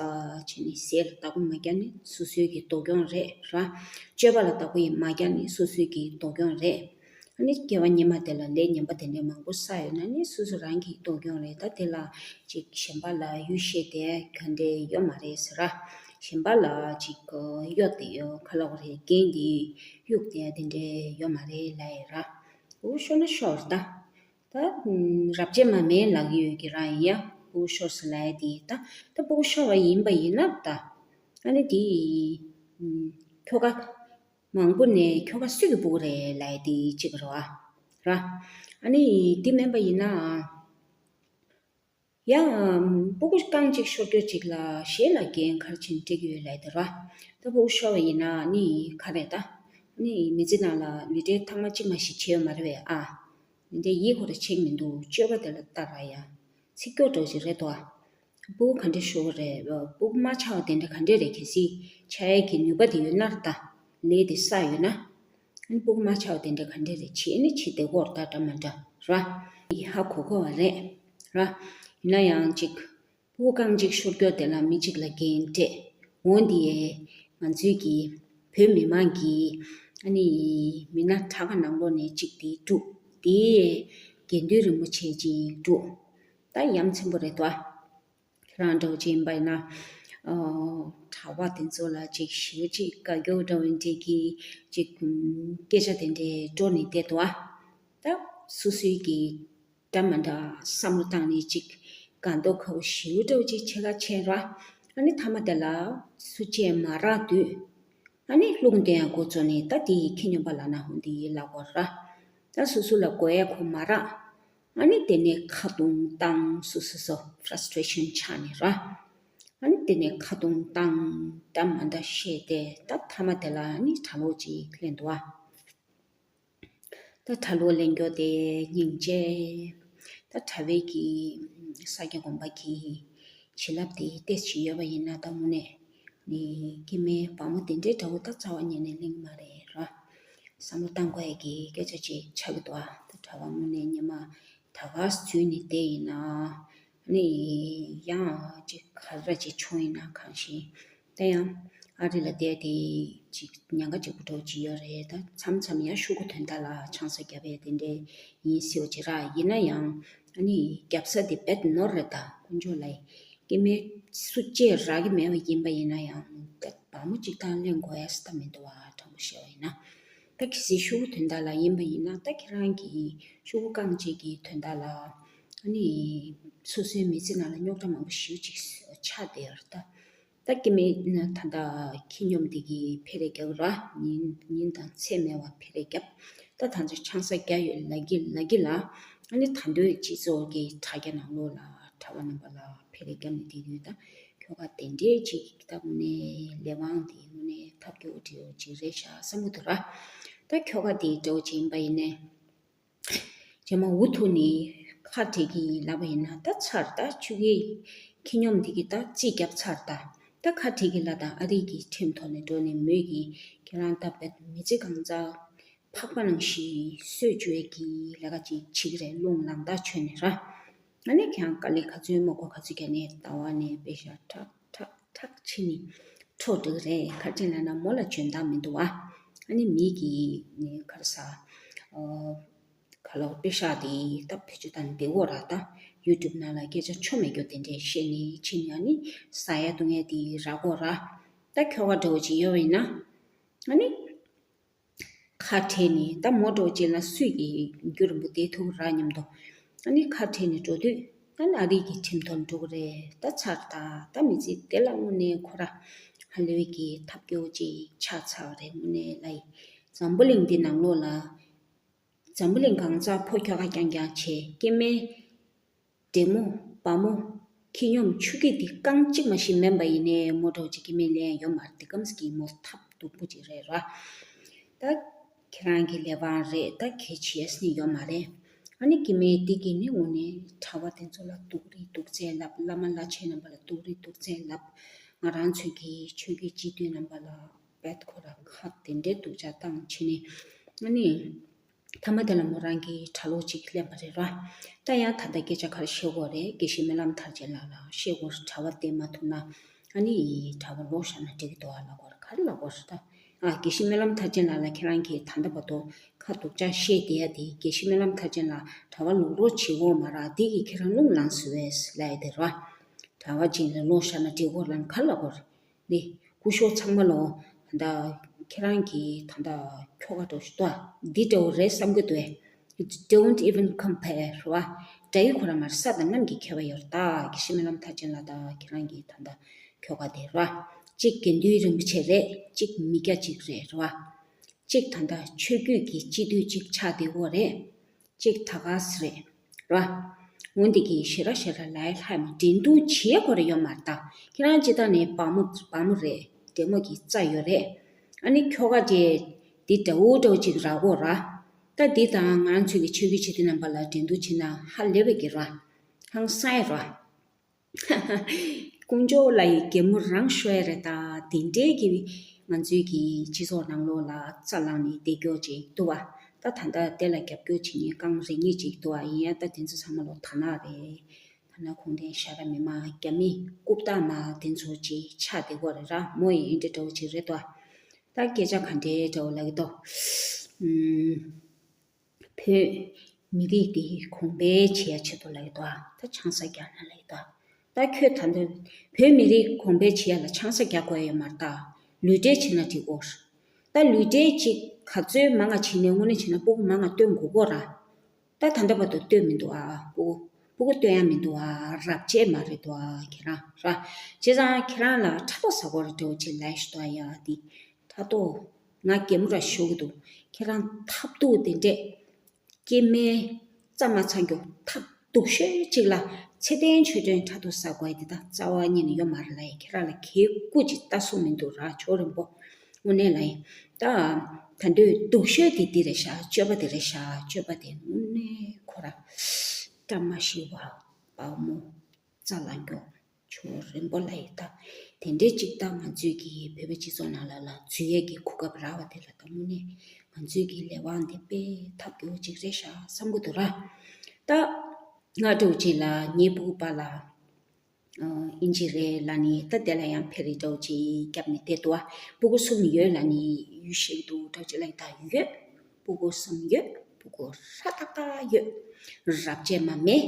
བྱས་ནས་ཟས་ལ་བདག་པོ་མ་རྒྱག་ནི་སོ་སོའི་གི་སྡུག་གྱོང་རེད་ར། སྤྱོད་པ་ལ་བདག་པོ་ཡིན་མ་རྒྱག་ནི་སོ་སོའི་གི་སྡུག་གྱོང་རེད། ཨ་ནི་སྐྱེ་བ་སྔོན་མ་དེ་ལ་ལས་ངན་པ་དེ་འདྲའི་མང་པོ་བསགས་ཡོད་ན་ནི་སོ་སོ་རང་གི་སྡུག་གྱོང་རེད། ད་དེ་ལ་ཅིག་གཞན་པ་ལ་ཡུལ་ཤེས་དེ་ག་འདྲའི་ཡོད་མ་རེད་ཟེར་ར། གཞན་པ་ལ་ཅིག་གཡོ་དེ་ཡོད་ཁ་ལོག་རེད། རྐྱེན་དེ་གཡུག་དེ་དེ་འདྲའི་ཡོད་མ་རེད་ལབ་ཡོད་ར། འུ་ཤོར་ན་ཤོར་ད། ད་རབས་ཆད་མ་མེད་ལབ་ཀྱི་ཡོད་ཀྱི་རང་ཡིན་ཡ། སྤུ་གུ་ཤོར་སོང་ལབ་ཡ་དེ་ད་ད་སྤུ་གུ་ཤོར་བ་ཡིན་པ་ཡིན་ན་ད་ཨ་ནི་དེ་ཁྱོ་ག་མང་པོ་ནས་ཁྱོ་ག་སུས་ཀྱི་སྤུ་གུ་རེད་ལབ་ཡ་དེ་གཅིག་རེད་བ་ར། ཨ་ནི་དེ་མིན་པ་ཡིན་ན་ཡང་སྤུ་གུ་རྐང་གཅིག་ཤོར་རྒྱུ་གཅིག་ལ་གཞན་ལ་འགན་ག་རེ་བྱས་ནས་སྤྲད་ཀྱི་ཡོད་ལབ་ཡ་དེ་ར། ད་སྤུ་གུ་ཤོར་བ་ཡིན་ན་ནི་ག་རེད་ད། ནི་མི་ཚེ་ནང་ལ་འདི་འདྲའི་ཐེངས་མ་གཅིག་མ་ཞིག་བྱས་ཡོད་མ་རེད་པས་ཨ། འདི་འདྲའི་ཡིད་ཁོ་ར་ཆེས་མི་འདུག་སྤྱོད་པ་དེ་ལ་ལྟ་ར་ཡ། ཚིག་སྐྱོ་འདྲ་ཞིག་རེད་དོ། སྤུ་གུ་ག་འདྲ་ཤོར་རེད། སྤུ་གུ་མ་ཆགས་པ་དེ་འདྲ་ག་འདྲ་རེད། གལ་སྲིད་ཆགས་ཡས་ཀྱི་ནུས་པ་དེ་ཡོད་ན་ད། ལས་དེ་བསགས་ཡོད་ན། ཨ་ནི་སྤུ་གུ་མ་ཆགས་པ་དེ་འདྲ་ག་འདྲ་རེད། བྱས་ནི་བྱེད་བདེ་གོ་ར་ད་འདྲ་མ་འདྲ་ར། ཡིད་ཧ་གོ་གོ་བ་རེད་ར། ཡིན་ན་ཡང་ཅིག་སྤུ་གུ་རྐང་གཅིག་ཤོར་རྒྱུ་དེ་ལ་མི་གཅིག་ལ་འགན་སྤྲད། འོ་འདི་ཡས་ང་ཚོའི་གི་བོད་མི་མང་གི་ཨ་ནི་མི་སྣ་དྲག་ག་ནང་ལོགས་ནས་གཅིག་དེ་དཀྲུགས། དེ་ཡས་དགེ་འདུན་རིན་པོ་ཆེ་གཅིག་དཀྲུགས། ད་ཡ་མཚན་པོ་རེད་དོ། ཁྱེད་རང་འདྲ་བོ་ཅིག་ཡིན་པ་ཡིན་ན་གྲྭ་པ་དེ་ཚོ་ལ་ཅིག་ཞེ་པོ་ཅིག་དགའ་སྐྱོ་འདྲ་བོ་འདྲ་གི་ཅིག་སྐད་ཆ་དེ་འདྲས་དཀྲོགས་ནས་བསྡད་འདུག་ཨ། ད་སོ་སོའི་གི་འདྲ་མ་འདྲ་བསམ་བློ་བཏང་ནས་ཅིག་དགའ་མདོག་ཁ་པོ་ཞེ་པོ་འདྲ་བོ་ཅིག་བྱེད་ཁ་བྱས་ར། ཨ་ནི་མཐའ་མ་དེ་ལ་སུ་བཅད་མ་རག་དུས་ཨ་ནི་རླུང་བསྟན་ཡ་འགོ་བཙུགས་ནས་ད་དེ་ཡི་ཁྱི་སྨྱོན་པ་ལབ་ན་འོ་འདི་ཡི་ལབ་དགོས་ར། ད་སོ་སོ་ལ་དགོས་ཡ་ཁོ་མ་རག་ཨ་ནི་དེ་ནས་ཁ་རྡུང་བཏང་སོ་སོ་སོ་ཕྲ་སི་ཊི་རེ་ཤན་ཆགས་ནས་ར། ཨ་ནི་དེ་ནས་ཁ་རྡུང་བཏང་འདྲ་མ་འདྲ་བཤད་དེ་ད་མཐའ་མ་དེ་ལ་ཨ་ནི་གྲྭ་ལོག་ཅིག་ལེན་འདུག་ཨ། ད་གྲྭ་ལོག་ལེན་རྒྱུ་དེ་སྙིང་རྗེ། ད་གྲྭ་པའི་གི་ས་སྐྱ་དགོན་པ་གི་བྱིན་རླབས་དེ་ཏོག་ཙམ་ཡོད་པ་ཡིན་ན་ད་དངོས་གནས་ནི་སྐྱེ་དམན་བ་མོ་དེ་འདྲའི་འདྲ་བོ་ད་རྩ་བ་ཉིད་ནས་གླེང་མ་རེད་ར། བསམ་བློ་བཏང་དགོས་ཡ་གི་སྐད་ཆ་ཅིག་ཆགས་ཀྱི་འདུག་ཨ། ད་གྲྭ་པ་དངོས་གནས་སྔོན་མ་ད་ག་འཛུལ་ནས་བསྡད་ཡིན་ན། ནི་ཡང་ཅིག་ག་རེ་ཅིག་བྱུང་ཡིན་ན་གང་ཤེས། ད་ཡང་ཨ་རི་ལ་བསྡད་དེ་ཅིག་ཉེན་ཁ་ཅིག་པོ་འདྲ་བོ་ཅིག་ཡོད་རེད། ད་མཚམས་མཚམས་ཡང་ཤོག་གུ་དོན་དག་ལ་ཆང་ས་བརྒྱབ་པའི་དེ་འདྲའི་ཡིན་སྲིད་པ་ཅིག་ར། ཡིན་ན་ཡང་ཨ་ནི་རྒྱབ་ས་དེ་རྦད་ནོར་རེད། ད་དཀོན་མཆོག་ལ་སྐྱེ་དམན་སུ་གཅིག་རག་གི་མེད་པ་ཡིན་པ་ཡིན་ན་ཡང་ད་བ་མོ་གཅིག་དང་ལེན་དགོས་ཡ་ས་ད་མི་འདུག་བ། དྲང་པོ་བཤད་པ་ཡིན་ན། ད་གལ་སྲིད་ཤོག་གུ་དོན་དག་ལ་ཡིན་པ་ཡིན་ན་ད་ཁྱེད་རང་གི་ཤོག་གུ་རྐང་གཅིག་གི་དོན་དག་ལ་ཨ་ནི་སོ་སོའི་མི་ཚེ་ནང་ལ་རྙོག་དྲ་མང་པོ་ཞེ་པོ་ཅིག་ཆགས་བསྡད་ཡོད་རེད་ད། ད་སྐྱེ་དམན་ད་ལྟ་ཁྱི་སྨྱོན་འདི་གིས་འཕེལ་རེས་རྒྱག་ར། ཉིན་ཉིན་དང་མཚན་མེད་པར་འཕེལ་རེས་རྒྱབ། ད་ད་ཚོད་ཆང་ས་རྒྱག་ཡོད་ལབ་ཀྱི་ལབ་ཀྱི་ལ། ཨ་ནི་ད་དུང་སྤྱི་ཚོགས་ཀྱི་དྲ་རྒྱ་ནང་ལོགས་ལ་གྲྭ་པ་རྣམ་པ་ལ་འཕེལ་རེས་རྒྱབ་ནས་བསྡད་དུས། ད་ཁྱོ་ག་དེ་འདྲའི་ཅིག་ད་དངོས་གནས་ལས་དབང་དེ་དངོས་གནས་ཐབས་སྐྱོ་བོ་འདྲ་བོ་ཅིག་རེད་ཤག་བསམ་གྱི་འདུག་ར། ད་ཁྱོ་ག་དེ་འདྲ་བོ་ཅིག་ཡིན་པ་ཡིན་ནའི། རྗེས་མ་འུ་ཐུག་ནས་ཁ་བྲལ་གྱི་ལབ་པ་ཡིན་ན། ད་ཚར། ད་ཁྱོད་ཀྱིས་ཁྱི་སྨྱོན་འདི་གིས་ད་རྩིས་བརྒྱབ་ཚར། ད་ད་ཁ་བྲལ་གྱི་ལབ། ད་ཨ་རི་གི་ཁྲིམས་ཐོག་ནས་འགྲོ་ནས་མོས་ཀྱིས་ཁྱེད་རང་ད་བེད་མི་ཚེ་གང་ཚ་ཕག་པ་ནང་བཞིན་གསོད་བཅུག་ཡས་ཀྱི་ལས་ཀ་ཅིག་བྱེད་ཀྱི་རེད། རླུང་ལངས་ཐག་ཆོད་ནས་ར། ཨ་ནི་ཁྱེད་རང་དཀའ་ལས་ག་ཚོད་མ་དགོས་ག་ཚོད་བརྒྱབ་ནས་ཟླ་བ་ནས་པེ་ཤ་ཁྲག་ཁྲག་ཁྲག་ཕྱིན་ནས་འཕྲོག་འགྲོ་གི་རེད། ག་རེ་ལབ་ན་མོ་ལ་འཇོན་ཐང་མི་འདུག་ཨ། ཨ་ནི་མི་གིས་ནི་ག་རེ་ཟ། ཨོ། ག་ལོ་པེ་ཤ་དེ་ད་བེད་སྤྱོད་བཏང་བསྡད་ཡོད་ར། ད་ཡུ་ཊུབ་ནང་ལ་སྐད་ཆ་ཆོ་མེད་རྒྱུ་དེ་འདྲས་བཤད་ནས་ཕྱིན་ནས། ཨ་ནི་ཟ་ཡ་བཏུང་ཡ་དེ་རག་གོ་ར། ད་ཁྱོ་ག་འདྲ་བོ་ཅིག་ཡོད་པ་ཡིན་ན། ཨ་ནི་ཁ་བྲལ་ནས་ད་མོ་འདྲ་བོ་ཅིག་ལ་སུས་ཀྱིས་རྒྱུན་རིང་པོ་བསྡད་ཐུབ་ར་སྙམ་དུ། ཨ་ནི་ཁ་བྲལ་ནས་འགྲོ་དུས་ད་ཨ་རི་གི་ཁྲིམས་ཐོག་འགྲོ་གི་རེད། ད་ཚར། ད་ད་མི་ཚེ་དེ་ལ་དངོས་གནས་ཁོ་ར་ཧ་ལས་པའི་གི་ཐབས་སྐྱོ་བོ་ཅིག་ཆགས་ཚར་བ་རེད། དངོས་གནས་ལ་ཡི་འཛམ་བུ་གླིང་འདི་ནང་ལོགས་ལ། འཛམ་བུ་གླིང་གང་ཚ་ཕོ་ཁྱོ་ག་རྐྱང་རྐྱང་བྱས། སྐྱེ་དམན། འདྲེ་མོ། སྦྲ་མོ། ཁྱི་སྨྱོན་ཆུ་སྐྱེས་འདི་རྐང་གཅིག་མ་ཞིག་མིན་པ་ཡིན་ནའི་མོ་འདྲ་བོ་ཅིག་སྐྱེ་དམན་ལེན་ཡོད་མ་རེད། དེ་གམ་སྐྱེ་མོ་ཐབས་སྡུག་པོ་ཅིག་རེད་ར། ད་ཁྱེད་རང་གི་ལས་དབང་རེད། ད་གལ་ཆེ་ས་ནི་ཡོད་མ་རེད། ཨ་ནི་སྐྱེ་དམན་འདི་གིས་ནི་དངོས་གནས་གྲྭ་པ་དེ་ཚོ་ལ་སྡུག་རུས་སྡུག་ཚད་ལབ། བླ་མ་བླ་ཆེན་རྣམ་པ་ལ་སྡུག་རུས་སྡུག་ཚད་ལབ། ང་རང་ཚོའི་གི་ཆོས་བརྒྱུད་སྤྱི་འཐུས་རྣམ་པ་ལ་བེད་ཁོ་ར་ཁ་དེ་འདྲའི་སྡུག་ཅག་བཏང་བྱས་ནས། ཨ་ནི། མཐའ་མ་དེ་ལ་མོ་རང་གིས་གྲྭ་ལོག་ཅིག་ལེན་པ་རེད་ར། ད་ཡང་ད་ལྟ་སྐད་ཆ་ག་རེ་བཤད་དགོས་རེད། དགེ་བཤེས་སྨོན་ལམ་མཐར་ཕྱིན་ལགས་ལ་བཤད་དགོས། གྲྭ་པ་བསྟེན་མ་ཐུབ་ན། ཨ་ནི་གྲྭ་པ་ལོག་བཞག་ན་འགྲིག་གི་འདུག་ཨ་ལབ་དགོས་རེད། ག་རེ་ལབ་དགོས་རེད་ད། ཨ། དགེ་བཤེས་སྨོན་ལམ་མཐར་ཕྱིན་ལགས་ལ་ཁྱེད་རང་གིས་ད་ལྟ་བར་དུ་ཁ་སྡུག་ཅག་བཤད་བསྡད་ཡ་དེ། དགེ་བཤེས་སྨོན་ལམ་མཐར་ཕྱིན་ལགས་གྲྭ་པ་ལོག་རོགས་བྱེད་དགོས་མ་རེད། འདི་གིས་ཁྱེད་རང་རླུང་ལངས་སོང་བས་ལབ་ཡ་དེ་རེད་བ། གྲྭ་པ་ཅིག་ལ་ལོག་བཞག་ན་འགྲིག་གི་རེད་ལབ་ན་ག་རེ་ལབ་དགོས་རེད། ནི། སྐུ་ཞབས་ཚང་མ་ལོ། ད་ལྟ་ཁྱེད་རང་གིས་ད་ལྟ་ཁྱོ་ག་འདྲ་བོ་ཞིག་འདུག་ཨ། འདི་འདྲ་བོ་རེད་བསམ་གྱི་འདུག་ཨེ། Don't even compare རེད་བ། འདྲ་ཡི་ཁོ་ར་མ་རེད། ས་དང་གནམ་གྱི་ཁྱད་པར་ཡོད་རེད། ད་དགེ་བཤེས་སྨོན་ལམ་མཐར་ཕྱིན་ལགས་དང་ཁྱེད་རང་གི་ད་ལྟ་ཁྱོ་ག་དེ་རེད་བ། གཅིག་དགེ་འདུན་རིན་པོ་ཆེ་རེད། གཅིག་མི་སྐྱ་གཅིག་རེད། རེད་བ། གཅིག་ད་ལྟ་ཆོས་བརྒྱུད་ཀྱི་སྤྱི་འཐུས་གཅིག་ཆགས་བསྡད་ཡོད་རེད། གཅིག་ད་ག་སེ་རེད། ར། འོན་ཏེ་གི་ཞེ་དྲག་ཞེ་དྲག་ལའི་ལྷག་མ་འགྲན་བསྡུར་བྱེད་དགོས་རེད་ཡོད་མ་རེད་ད། ཁྱེད་རང་སྤྱིར་བཏང་ནས་སྦྲ་མོ་སྦྲ་མོ་རེད། འདྲེ་མོ་གི་རྩ་ཡོད་རེད། ཨ་ནི་ཁྱོ་ག་དེ་འདི་འདྲ་བོ་འདྲ་བོ་ཅིག་རག་གོ་ར། ད་འདི་དང་ང་རང་ཚོའི་གི་ཆོས་བརྒྱུད་སྤྱི་འཐུས་རྣམ་པ་ལ་འགྲན་བསྡུར་བྱེད་ན་ཧ་ལས་པའི་གི་ར། ཧང་སངས་ཡ་ར། དཀོན་མཆོག་ལ་ཡི་གད་མོ་རང་ཤོར་ཡ་རེད་ད། དེ་འདྲའི་གི་ང་ཚོའི་གི་སྤྱི་ཚོགས་ནང་ལོགས་ལ་རྩ་ལངས་ནས་བསྡད་རྒྱུ་ཅིག་འདུག་བ། ད་ད་ལྟ་དེ་ལ་རྒྱབ་སྐྱོར་བྱེད་མཁན་རྐང་རེ་གཉིས་ཅིག་འདུག་བ། ཡིན་ཡང་ད་དེ་ཚོ་ཚང་མ་ལོ་དར་ནག་རེད། དར་ནག་གུང་ཁྲན་ཤ་ར་མི་མ་རྒྱ་མི་རྐུབ་སྟེགས་མ་དེ་ཚོ་ཅིག་ཆགས་བསྡད་ཡོད་རེད་ར། མོ་ཡི་འདི་འདྲ་བོ་ཅིག་རེད་དོ། ད་སྐད་ཆ་ག་འདྲའི་འདྲ་བོ་ལབ་ཀྱི་འདུག་ཨུམ། བོད་མི་རིགས་འདི་གོང་འཕེལ་བྱེད་ཡ་ཆེད་དུ་ལབ་ཀྱི་འདུག་ཨ། ད་ཆང་ས་རྒྱག་ན་ལབ་ཀྱི་འདུག་ཨ། ད་ཁྱོད་ད་ལྟ་བོད་མི་རིགས་གོང་འཕེལ་བྱེད་ཡ་ལ་ཆང་ས་རྒྱག་དགོས་ཡོད་མ་རེད་ད། ལུས་འབྲེལ་བྱེད་ན་འགྲིག་གོ། ད་ལུས་འབྲེལ་ཅིག་ག་ཚོད་མང་ང་བྱེད་ནས་དངོས་གནས་བྱེད་ན་སྤུ་གུ་མང་ང་སྟོན་དགོས་གོ་ར། ད་ད་ལྟ་བར་དུ་སྟོན་མི་འདུག་ཨ། སྤུ་གུ་སྤུ་གུ་སྟོན་ཡ་མི་འདུག་ཨ། རབས་ཆད་མ་རེད་འདུག་ཨ། ཁྱེད་རང་ར། བྱས་ཙང་ཁྱེད་རང་ལ་ཕྲག་དོག་ཟ་དགོས་རེད་འདྲ་བོ་ཅིག་ལབ་ཞུ་འདུག་ཨ། ཡ་འདི་ཕྲག་དོག་ང་གད་མོ་ར་ཤོར་གྱི་འདུག་ཁྱེད་རང་ཐབས་སྡུག་དེ་འདྲས། སྐྱེ་དམན་རྩ་མ་ཚང་རྒྱུ་ཐབས་སྡུག་ཤོས་གཅིག་ལ་ཚེ་བརྟན་ཆོས་སྒྲོན་ཕྲག་དོག་ཟ་དགོས་དེ་ད་རྩ་བ་ཉིད་ནས་ཡོད་མ་རེད་ལ། ཡ་ཁྱེད་རང་ལ་གད་སྐུ་ཅིག་ལྟ་སྲོལ་མི་འདུག་ར། ཆོ་རིང་པོ། དངོས་གནས་ལ་ཡིན་ད། ད་འདོད་སྡུག་ཤོས་དེ་འདི་རེད་ཤག་སྤྱོད་པ་དེ་རེད་ཤག་སྤྱོད་པ་དེ་དངོས་གནས་ཁོ་ར་བཀྲ་མ་ཤིས་པ་བག་མོ་རྩ་ལ་མགྱོགས། ཆོ་རིང་པོ་ལ་ཡི་ད། དེ་འདྲའི་གཅིག་ད་ང་ཚོའི་གི་བོད་པའི་སྤྱི་ཚོགས་ནང་ལ་ལ་འཛུལ་ཡས་ཀྱི་གོ་སྐབས་རག་པ་དེ་ལ་ད་དངོས་གནས་ང་ཚོའི་གི་ལས་དབང་འདི་དཔེ་ཐབས་སྐྱོ་བོ་གཅིག་རེད་ཤག་བསམ་གྱི་འདུག་ར། ད་ང་འདྲ་བོ་གཅིག་ལ་ངའི་སྤུ་གུ་པ་ལ་ཨིན་ཇི་རེད་ལབ་ནི། ད་དེ་ལ་ཡང་ཕེ་རི་འདྲ་བོ་གཅིག་བརྒྱབ་ནས་བསྡད་འདུག་བ། སྤུ་གུ་གསུམ་ཡོད་ལབ་ནི་ཡུལ་ཤེས་ཀྱི་འདུག་འདྲ་བོ་གཅིག་ལ་ཡི་ད་ཡོད། སྤུ་གུ་གསུམ་ཡོད། སྤུ་གུ་ཧྲ་ཏག་ཏག་ཡོད། རབས་ཆད་མ་མེད།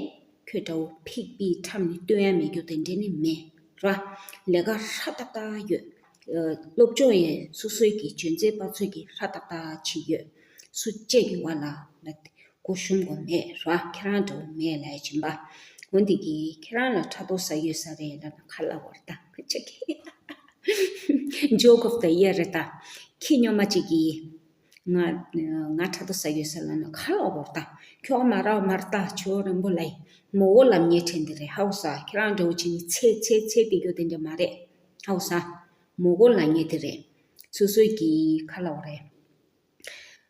ཁྱོད་འདྲ་བོ་ཕིག་པི་ཁྲམ་ནི་སྟོན་ཡ་མེད་རྒྱུ་དེ་འདྲས་ནི་མེད་ར། ལས་ཀ་ཧྲ་ཏག་ཏག་ཡོད། ཨ། སློབ་སྦྱོང་ཡང་སོ་སོའི་གི་འཇོན་ཚད་པ་ཚོའི་གི་ཧྲ་ཏག་ཏག་ཅིག་ཡོད། སུ་གཅིག་གི་བར་ལ་ལ་སྒོ་ཞུམ་དགོས་མེད་ར། ཁྱེད་རང་འདྲ་བོ་མེད་ལབ་ཡ་བྱིན་པ། འོན་ཏེ་གི་ཁྱེད་རང་ལ་ཕྲག་དོག་ཟ་ཡོད་ས་རེད་ལབ་ན་ག་རེ་ལབ་དགོས་རེད་ད། ཁྱེད་ཀྱི་ Joke of the year རེད་ད། ཁྱི་སྨྱོན་མ་གཅིག་གིས། ང་ང་ཕྲག་དོག་ཟ་ཡོད་ཟེར་ལབ་ན་ག་ལ་བོར་ད། ཁྱོ་ག་མ་ར་མར་ད་ཆུ་བོ་རིང་པོ་ལ་ཡི། མོ་གོ་ལབ་མཁན་དྲན་དེ་རེད། ཧའོ་ས་ཁྱེད་རང་འདྲ་བོ་བྱས་ནས་ཚེ་ཚེ་ཚེ་དེ་རྒྱུ་དེ་འདྲ་མ་རེད། ཧའོ་ས། མོ་གོ་ལབ་མཁན་དེ་རེད། སོ་སོའི་གི་ག་ལ་བོ་རེད།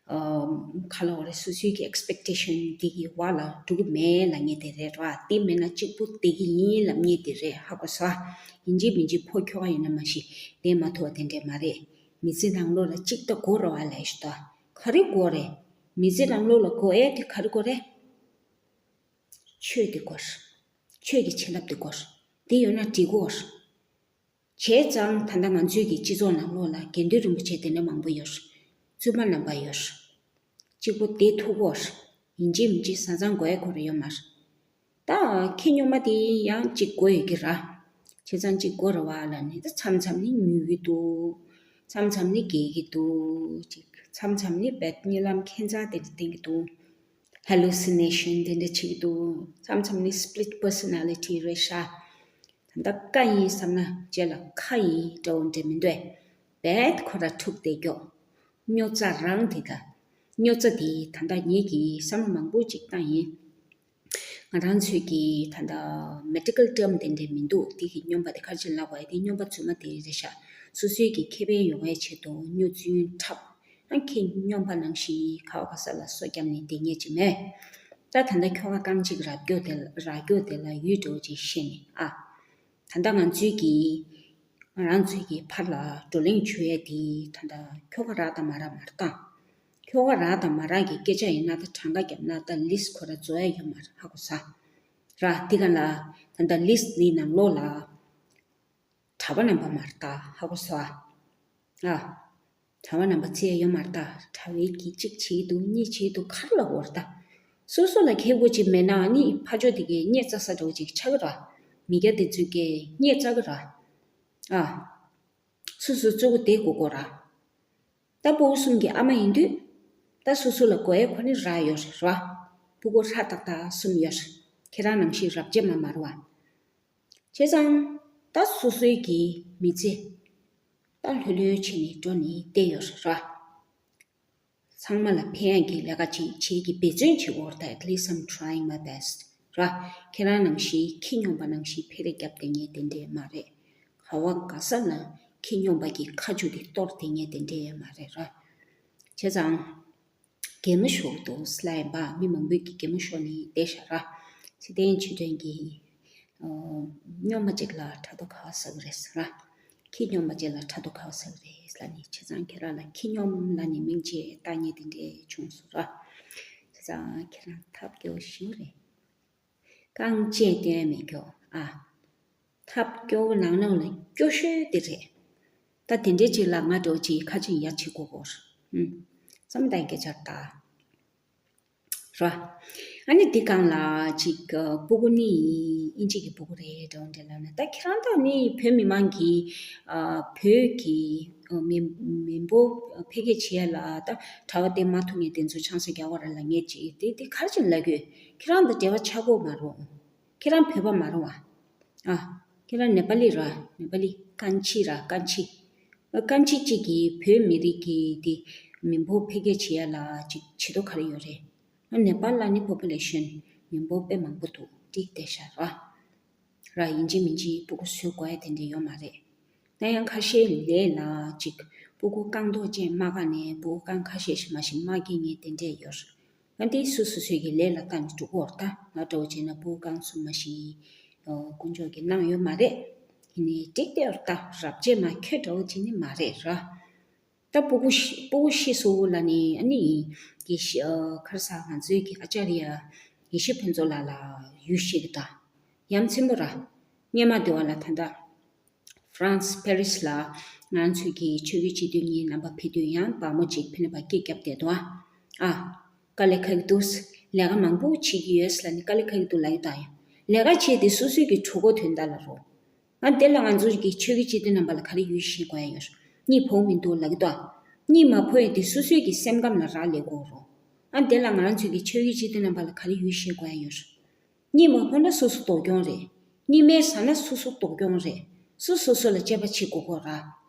ཨ། ག་ལ་བོ་རེད། སོ་སོའི་གི་expectation དེ་གི་བར་ལ་འགྲོ་གི་མེད་ལབ་མཁན་དེ་རེད་ར། དེ་མེད་ན་གཅིག་པོ་བསྡད་ཀྱི་ཡིན་ལབ་མཁན་དེ་རེད། ཧ་གོ་སོང་ཨ། ཡིན་གཅིག་མིན་གཅིག་ཕོ་ཁྱོ་ག་ཡིན་ན་མ་གཞི་བསྡད་མ་ཐུབ་པ་དེ་འདྲས་མ་རེད། མི་ཚེ་ནང་ལོགས་ལ་གཅིག་ད་དགོས་རེད་བ་ལབ་ཤི་ད། ག་རེ་དགོས་རེད། མི་ཚེ་ནང་ལོགས་ལ་དགོས་ཨེ་དེ་ག་རེ་དགོས་རེད། ཆོས་དེ་དགོས། ཆོས་ཀྱི་བྱིན་རླབས་དེ་དགོས། དེ་ཡོད་ན་འགྲིག་གོ། བྱས་ཙང་ད་ལྟ་ང་ཚོའི་གི་སྤྱི་ཚོགས་ནང་ལོགས་ལ་དགེ་འདུན་རིན་པོ་ཆེ་དེ་འདྲ་མང་པོ་ཡོད། བཙུན་མ་རྣམ་པ་ཡོད། གཅིག་པོ་བསྡད་ཐུབ་གོ། ཡིན་གཅིག་མིན་གཅིག་བཟའ་ཚང་དགོས་ཡ་ཁོ་ར་ཡོད་མ་རེད། ད་ཁྱི་སྨྱོན་མ་དེ་ཡང་གཅིག་དགོས་ཡོད་ཀྱི་ར། བྱས་ཙང་གཅིག་དགོས་རེད་བ་ལབ་ནས་ད་མཚམས་མཚམས་ནི་ཉོ་གི་འདུག་མཚམས་མཚམས་ནི་རྒྱག་གི་འདུག་ཅིག་མཚམས་མཚམས་ནི་བེད་གཉིད་ལམ་ཁྱད་མཚར་དེ་འདྲ་བསྟན་གྱི་འདུག Hallucination དེ་འདྲ་བྱེད་ཀྱི་འདུག་མཚམས་མཚམས་ནི་split personality རེད་ཤག་ད་ལྟ་ཀ་ཡིན་བསམ་ན་རྗེས་ལ་ཁ་ཡིན་འདྲ་བོ་འདྲ་མི་འདུག་བེད་ཁོ་ར་འཁྲུག་བསྡད་ཀྱོག་སྨྱོ་རྩ་རང་དེ་ད། སྨྱོ་རྩ་དེ་ད་ལྟ་ངེད་ཀྱིས་བསམ་བློ་མང་པོ་ཅིག་བཏང་ཡིན། ང་རང་ཚོས་ཀྱིས་ད་ལྟ་medical term དེ་འདྲ་མི་འདུག་དེ་གི་སྨྱོན་པ་དེ་ག་རེ་བྱས་ལབ་པ་ཡིན་དེ་སྨྱོན་པ་རྫུན་མ་དེ་རེད་ཤག་སོ་སོའི་གི་ཁེ་ཕན་ཡོང་བའི་ཆེད་དུ་སྨྱོ་རྫུན་འཁྲབ། ཨ་ཁྱི་སྨྱོན་པ་ནང་བཞིན་ག་བ་ག་ས་ལ་སོ་བརྒྱབ་ནས་བསྡད་མཁན་ཅིག་མེད། ད་ད་ལྟ་ཁྱོ་ག་རྐང་གཅིག་རག་རྒྱུ་དེ་རག་རྒྱུ་དེ་ལ་ཡུལ་འགྲོ་ཅིག་ཤེས་ནས་ཨ། ད་ལྟ་ང་ཚོའི་གི་ང་རང་ཚོའི་གི་ཕར་ལ་བགྲོ་གླེང་བྱུང་ཡས་དེ་ད་ལྟ་ཁྱོ་ག་རག་དང་མ་རག་མར་བཏང་། ཁྱོ་ག་རག་དང་མ་རག་གི་སྐད་ཆ་ཡིན་ན་ད་གྲངས་ཀ་བརྒྱབ་ན་ད་list ཁོ་ར་རྫོགས་ཡ་ཡོད་མ་རེད། ཧ་གོ་ས་ར། དེ་ག་ལ་ད་ལྟ་list འདིའི་ནང་ལོགས་ལ་གྲྭ་པ་རྣམ་པ་མར་ལྟ་ཧ་གོ་སོང་ཨ། ཨ། གྲྭ་པ་རྣམ་པ་ཚེ་ཡོད་མར་ལྟ། གྲྭ་པའི་གི་གཅིག་བྱེད་འདུག་གཉིས་བྱེད་འདུག་ག་རེ་ལབ་དགོས་རེད་ད། སོ་སོ་ལ་ཁེ་པོ་ཅིག་མེད་ན་ནི་ཕ་ཇོ་དེ་གའི་སྙད་བཙལ་ས་འདྲ་བོ་ཅིག་ཆགས་ཀྱི་ར། མི་སྐྱ་དེ་ཚོའི་གི་སྙད་བཙལ་གི་ར། ཨ། སོ་སོ་གཙོ་བོ་དེ་དགོས་དགོས་ར། ད་སྤུ་གུ་གསུམ་གྱི་ཨ་མ་ཡིན་དུས། ད་སོ་སོ་ལ་དགོས་ཡས་ཁོ་ནི་རག་ཡོད་རེད་ར། སྤུ་གུ་ཧྲ་ཏག་ཏག་གསུམ་ཡོད་རེད། ཁྱེད་རང་ནང་བཞིན་རབ་བྱེད་མ་མ་རེད་བ། བྱས་ཙང་། ད་སོ་སོའི་གི་མི་ཚེ། ད་ལྷོད་ལྷོད་བྱས་ནས་འགྲོ་ནས་བསྡད་ཡོད་རེད་ར། ཚང་མ་ལ་ཕན་ཡག་གི་ལས་ཀ་ཅིག་བྱེད་ཀྱི་འབད་བརྩོན་བྱེད་དགོས་རེད་ད། At least I'm trying my best ར། ཁྱེད་རང་ནང་བཞིན་ཁྱི་སྨྱོན་པ་ནང་བཞིན་འཕེལ་རེ་བརྒྱབ་བསྡད་མཁན་དེ་འདྲས་མ་རེད། ག་བ་ག་ས་ལ་ཁྱི་སྨྱོན་པ་གི་ཁ་མཆུ་དེ་གཏོར་བསྡད་མཁན་དེ་འདྲས་མ་རེད་ར། བྱས་ཙང་། གད་མོ་ཤོར་འདུག་ལབ་ཡིན་པ། མི་མང་པོས་ཀྱིས་གད་མོ་ཤོར་ནས་བསྡད་ཤག་ར། ཚེ་བརྟན་ཆོས་སྒྲོན་གྱིས། ཨོ། སྨྱོན་པ་གཅིག་ལ་ཕྲག་དོག་ག་བ་ཟ་གི་རེད་ཟེར་ར། ཁྱི་སྨྱོན་པ་གཅིག་ལ་ཕྲག་དོག་ག་བ་ཟ་གི་རེད་ལབ་ནས་བྱས་ཙང་ཁྱེད་རང་ལ་ཁྱི་སྨྱོན་ལབ་ནས་མིང་ཅིག་བཏགས་མཁན་དེ་འདྲས་བྱུང་སོང་ར། བྱས་ཙང་ཁྱེད་རང་ཐབས་སྐྱོ་ཞེ་པོ་རེད། རྐང་རྗེས་བསྟན་མི་སྐྱོ་ཨ། ཐབས་སྐྱོ་བོ་ནང་ནང་ལ་སྐྱོ་ཤོས་དེ་རེད། ད་དེ་འདྲའི་ཅིག་ལ་ང་འདྲ་བོ་ཅིག་ཁ་ཆེམས་ཡ་བྱེད་དགོས་སྐོར། ཨུམ། བསམ་བཏང་སྐད་ཆ་ད། ར། ཨ་ནི་འདི་སྒང་ལ་ཅིག་སྤུ་གུ་ནི་ཨིན་ཇི་གི་སྤུ་གུ་རེད་འདྲ་བོ་འདྲ་ལབ་ན། ད་ཁྱེད་རང་ད་ནི་བོད་མི་མང་གི་ཨ། བོད་ཀྱི་ཨ། མི་མི་འབོར་འཕེལ་རྒྱས་བྱེད་ཡ་ལ་ད་གྲྭ་པ་བསྟེན་མ་ཐུབ་མཁན་དེ་ཚོ་ཆང་ས་རྒྱག་གོ་ར་ལབ་མཁན་ཅིག་དེ་དེ་ག་རེ་བྱས་ནས་ལབ་དགོས། ཁྱེད་རང་དང་འབྲེལ་བ་ཆགས་ཀྱི་ཡོད་མ་རེད། ཁྱེད་རང་བོད་པ་མ་རེད་བ། ཨ། ཁྱེད་རང་ནེ་པ་ལི་ར། ནེ་པ་ལི་ཀན་ཆི་ར་ཀན་ཆི། ཨ། ཀན་ཆི་གཅིག་གིས་བོད་མི་རིགས་ཀྱི་དེ་མི་འབོར་འཕེལ་རྒྱས་བྱེད་ཡ་ལ་ཅིག་བྱེད་དོ་ག་རེ་ཡོད་རེད། ཨ། ནེ་པ་ལ་ནི་པོ་པུ་ལེ་ཤན་མི་འབོར་དཔེ་མང་པོ་འདུག་འགྲིག་བསྡད་ཤག་ར། ར་ཡིན་གཅིག་མིན་གཅིག་སྤུ་གུ་བཟོ་དགོས་ཡ་དེ་འདྲ་ཡོད་མ་རེད། ད་ཡང་ཁ་ཤས་ལས་ལ་ཅིག་སྤུ་གུ་རྐང་མདོག་ཅན་མ་བཀག་ནས་སྤུ་གུ་རྐང་ཁ་ཤས་ཤིག་མ་ཞིག་མ་སྐྱེ་མཁན་དེ་འདྲས་ཡོད། ང་འདི་སོ་སོ་སོའི་གི་ལས་ལ་བལྟས་ནས་འགྲོ་གི་ཡོད་རེད་ད། ང་འདྲ་བོ་བྱས་ན་སྤུ་གུ་རྐང་གསུམ་མ་ཞིག་ཨོ། དཀོན་མཆོག་གིས་གནང་ཡོད་མ་རེད། ཡིན་ནའི་འགྲིག་བསྡད་ཡོད་རེད་ད། རབ་བྱེད་མ་ཁྱོད་འདྲ་བོ་བྱས་ནི་མ་རེད་ར། ད་སྤུ་གུ་ཤི་སྤུ་གུ་ཤི་སོང་ལབ་ནས་ཨ་ནི་ཡེ་ཤེས་ཨ། ཁ་སང་ང་ཚོའི་གི་ཨ་ཅཱརྱ་ཡེ་ཤེས་ཕུན་ཚོགས་ལགས་ལ་ཡུལ་ཤེས་ཀྱི་ད། ཡ་མཚན་པོ་ར། སྔོན་མ་དེ་བ་ལ་ད་ལྟ་ཧྥ་རན་སི་ཕ་རི་སི་ལ་ང་ཚོའི་གི་ཆོས་བརྒྱུད་སྤྱི་འཐུས་གཉིས་རྣམ་པ་ཕེབས་དུས་ཡང་བག་མོ་གཅིག་ཕེབས་ནས་བག་སྐད་བརྒྱབ་བསྡད་འདུག་ཨ། ཨ། དཀའ་ལས་ཁག་གི་འདུག་ལས་ཀ་མང་པོ་བྱེད་ཀྱི་ཡོད་ལབ་ནས་དཀའ་ལས་ཁག་གི་འདུག་ལབ་ཀྱི་ད། ཡང་ལས་ཀ་བྱས་ཏེ་སོ་སོའི་གི་གྲོད་ཁོག་དོན་དག་ལ་རོ། ཨ། དེ་ལ་ང་ཚོ་གི་ཆོས་བརྒྱུད་སྤྱི་འཐུས་རྣམ་པ་ལ་ག་རེ་ཡུལ་ཤེས་དགོས་ཡ་ཡོད། གཉིད་ཕོག་མི་འདུག་ལབ་ཀྱི་འདུག་གཉིད་མ་ཕོག་ཡ་དེ་སོ་སོའི་གི་སེམས་ཁམས་ལ་རག་ལས་དགོས་རོ། ཨ། དེ་ལ་ང་རང་ཚོའི་གི་ཆོས་བརྒྱུད་སྤྱི་འཐུས་རྣམ་པ་ལ་ག་རེ་ཡུལ་ཤེས་དགོས་ཡ་ཡོད། གཉིད་མ་ཕོག་ན་སོ་སོ་སྡུག་གྱོང་རེད། གཉིད་མལ་ཟ་ན་སོ་སོ་སྡུག་གྱོང་རེད། སོ་སོ་སོ་ལ་དཔྱད་པ་བྱེད་དགོས་གོ་ར།